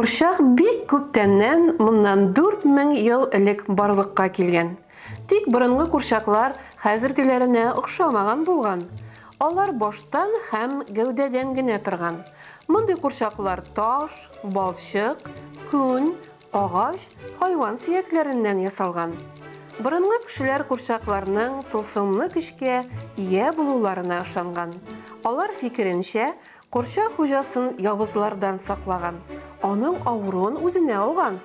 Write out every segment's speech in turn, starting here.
Курчак бик күптәннән, моннан 4000 ел элек барлыкка килгән. Тик борынгы курчаклар хәзергеләренә охшамаган булган. Алар баштан һәм гәүдәдән генә торган. Мондый курчаклар таш, балчык, күн, агач, хайван сөякләреннән ясалган. Борынгы кешеләр курчакларның тылсымлы көчкә ия булуларына ышанган. Алар фикеренчә, курчак хуҗасын явызлардан саклаган, аның авыруын үзенә алган,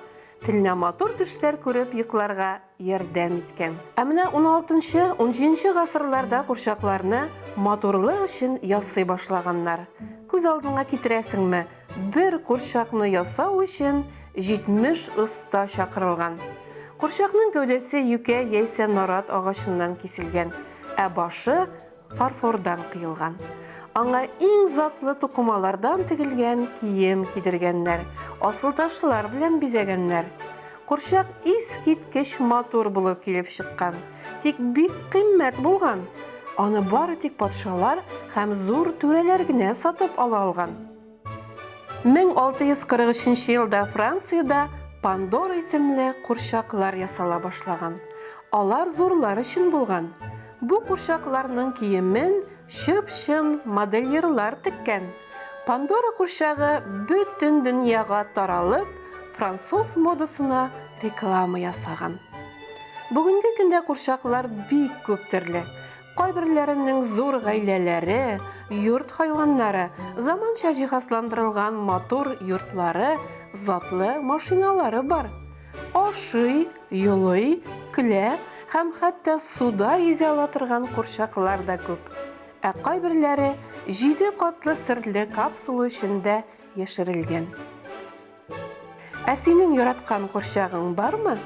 теленә матур төшләр күреп йокларга ярдәм иткән. Ә менә уналтынчы, унҗиденче гасырларда курчакларны матурлык өчен ясый башлаганнар. Күз алдыңа китерәсеңме, бер курчакны ясау өчен 70 оста чакырылган. Курчакның гәүдәсе юкә яисә нарат агачыннан киселгән, ә башы фарфордан кыелган. Аңа иң затлы тукымалардан тегелгән кием кидергәннәр, асылташлар белән бизәгәннәр. Курчак искиткеч матур булып килеп чыккан, тик бик кыйммәт булган. Аны бары тик патшалар һәм зур түрәләр генә сатып ала алган. 1643 елда Франциядә Пандора исемле курчаклар ясала башлаган. Алар зурлар өчен булган. Бу курчакларның киемен чып-чын модельерлар теккән. Пандора курчагы бөтен дөньяга таралып, француз модасына реклама ясаган. Бүгенге көндә курчаклар бик күп төрле. Кайберләренең зур гаиләләре, йорт хайваннары, заманча җиһазландырылган матур йортлары, затлы машиналары бар. Ашый, йолый, көлә һәм хәтта суда йөзә ала торган курчаклар да күп. Ә кайберләре җиде катлы серле капсула эчендә яшерелгән. Ә синең яраткан курчагың бармы?